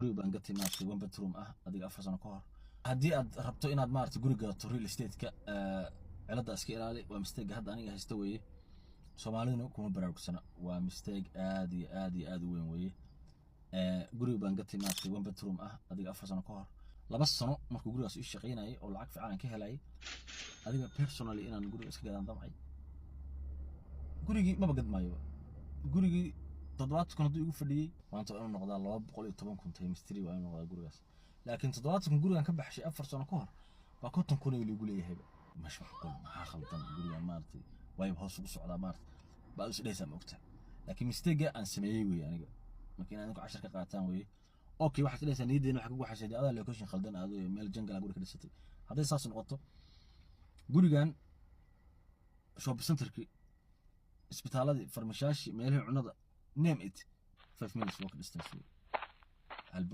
Guri baan gatay, maaragtay, one bedroom ah, adiga 4 sano ka hor. Haddii aad rabto inaad, maaragtay, guri gadato, real estate-ka cilada iska ilaali. Waa mistake hadda aniga haysta weeye, Soomaaliduna kuma baraarugsana. Waa mistake aad iyo aad iyo aad u weyn weeye. Guriga baan gatay, maaragtay, one bedroom ah, adiga 4 sano ka hor. 2 sano markuu gurigaas ii shaqaynayay oo lacag fiican aan ka helayay, adiga personally inaan guriga iska gadaan damcay. Gurigii maba gadmaayoba. Gurigii 70,000 hadduu igu fadhiyey, maanta waa inuu noqdaa 210,000 times three waa inuu noqdaa gurigaas. Laakiin 70,000 gurigan ka baxshay 4 sano ka hor baa 50,000 oo liigu leeyahayba. Mash macquul, maxaa khaldan gurigan, maaragtay, waayba hoos ugu socdaa, maaragtay, baa is dhehaysaa, ma ogtahay? Laakiin mistake aan sameeyey weeye aniga, marka inaad idinku cashar ka qaataan weeye. Okay, waxaad dhehaysaa niyaddeena waxaa kugu xashay adaa location khaldan aado, meel jungle guri ka dhisatay. Hadday saas noqoto, gurigan shopping centerkii, isbitaaladii, farmashaashii, meelihii cunada, name it, 5 minutes walk distance wey.